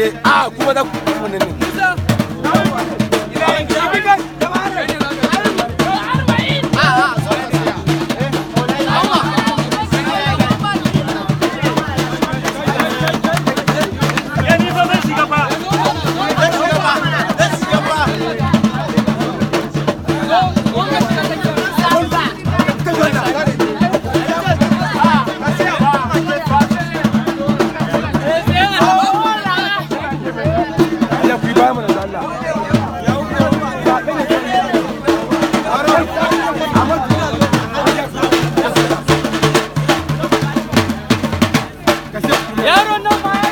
Eh, a kuma za ku wannan ne. Allah ku yi baya mana da Allah. Yaron nan.